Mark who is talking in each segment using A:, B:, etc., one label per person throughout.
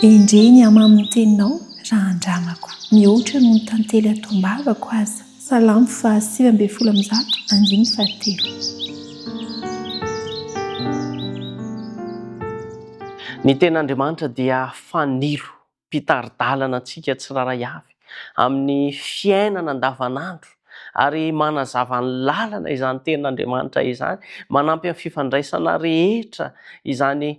A: Endrey ny hamamin'ny teninao raha andramako, mihoatra noho ny tantely ato am-bavako aza. Salamo faha 119 andininy fahatelo.
B: Ny Tenin'Andriamanitra dia fanilo mpitari-dalana antsika tsirairay avy amin'ny fiainana andavanandro ary manazava ny lalana izany Tenin'Andriamanitra izany, manampy amin'ny fifandraisana rehetra izany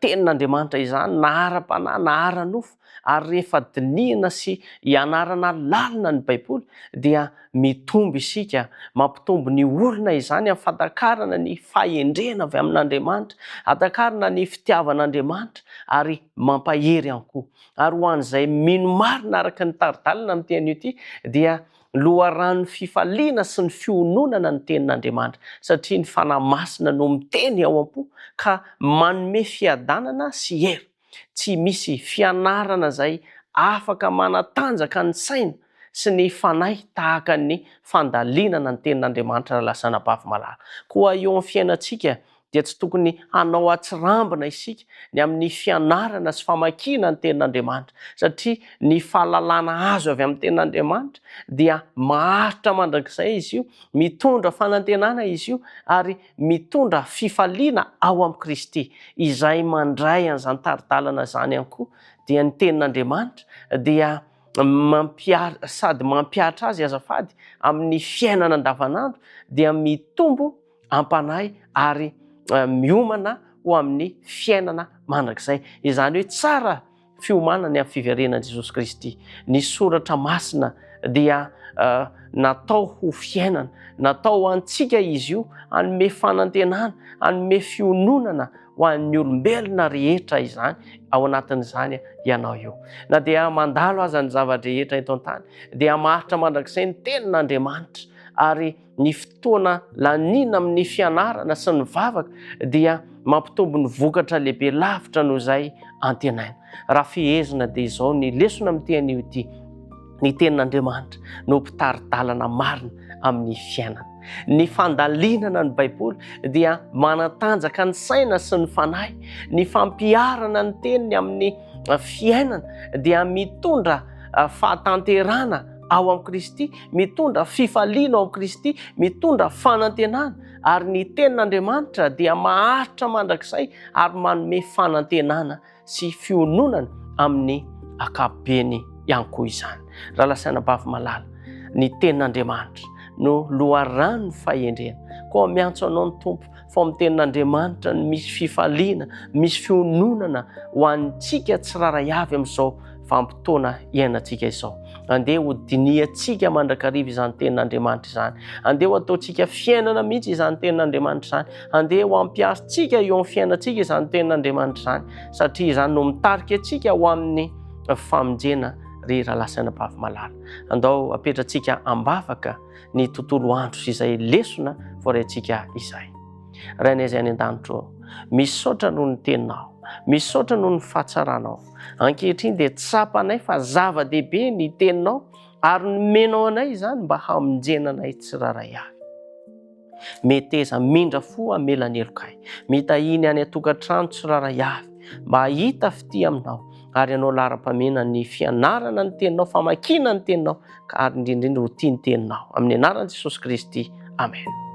B: Tenin'Andriamanitra izany na ara-panahy na ara-nofo ary rehefa dinihina sy ianarana lalina ny Baiboly dia mitombo isika, mampitombo ny olona izany amin'ny fatakarana ny fahendrena avy amin'Andriamanitra, atakarina ny fitiavan'Andriamanitra ary mampahery ihany koa. Ary ho an'izay mino marina araka ny tari-dalana amin'ity anio ity dia loharanon'ny fifaliana sy ny fiononana ny tenin'Andriamanitra satria ny Fanahy Masina no miteny ao am-po ka manome fiadanana sy hery. Tsy misy fianarana izay afaka manatanjaka ny saina sy ny fanahy tahaka ny fandalinana ny Tenin'Andriamanitra rahalahy sy anabavy malala. Koa eo amin'ny fiainantsika dia tsy tokony hanao atsirambina isika ny amin'ny fianarana sy famakiana ny Tenin'Andriamanitra, satria ny fahalalana azo avy amin'ny Tenin'Andriamanitra dia maharitra mandrakizay izy io, mitondra fanantenana izy io, ary mitondra fifaliana ao amin'i Kristy. Izay mandray an'izany tari-dalana izany ihany koa dia ny Tenin'Andriamanitra dia mampihatra sady mampihatra azy azafady amin'ny fiainana andavanandro dia mitombo am-panahy ary miomana ho amin'ny fiainana mandrakizay. Izany hoe tsara fiomanana ny amin'ny fiverenan'i Jesosy Kristy. Ny soratra masina dia natao ho fiainana, natao ho antsika izy io, hanome fanantenana, hanome fiononana ho an'ny olombelona rehetra izany, ao anatin'izany ianao io. Na dia mandalo aza ny zava-drehetra eto an-tany, dia maharitra mandrakizay ny tenin'Andriamanitra ary Ny fotoana laniana amin'ny fianarana sy ny vavaka dia mampitombo ny vokatra lehibe lavitra noho izay antenaina. Raha fehezina dia izao ny lesona amin'ity anio ity, Ny Tenin'Andriamanitra no mpitari-dalana marina amin'ny fiainana. Ny fandalinana ny Baiboly dia manatanjaka ny saina sy ny fanahy. Ny fampiharana ny Teniny amin'ny fiainana dia mitondra fahatanterahana ao amin'i Kristy, mitondra fifaliana ao amin'i Kristy, mitondra fanantenana, ary ny Tenin'Andriamanitra dia maharitra mandrakizay ary manome fanantenana sy fiononana amin'ny ankapobeny ihany koa izany. Rahalahy sy anabavy malala, ny Tenin'Andriamanitra no loharanon'ny fahendrena. Koa miantso anao ny Tompo fa ao amin'ny Tenin'Andriamanitra no misy fifaliana, misy fiononana ho antsika tsirairay avy amin'izao vanim-potoana iainantsika izao. Andeha ho dinihantsika mandrakariva izany tenin'Andriamanitra izany. Andeha ho ataontsika fiainana mihitsy izany tenin'Andriamanitra izany. Andeha ho ampiasintsika eo amin'ny fiainantsika izany tenin'Andriamanitra izany, satria izany no mitarika antsika ho amin'ny famonjena ry rahalahy sy anabavy malala. Andao apetratsika am-bavaka ny tontolo andro sy izay lesona voaraintsika izay. Rainay izay any an-danitra ô, misaotra noho ny teninao, misaotra noho ny fahatsaranao. Ankehitriny dia tsapanay fa zava-dehibe ny teninao ary nomenao anay izany mba hamonjena anay tsirairay avy. Meteza hamindra fo hamela ny helokay. Mitahia ny any an-tokantrano tsirairay avy mba hahita fitia aminao ary hanao laharam-pahamehana ny fianarana ny teninao, famakiana ny teninao ka ary indrindra indrindra ho tia ny teninao. Amin'ny anaran'i Jesosy Kristy. Amen.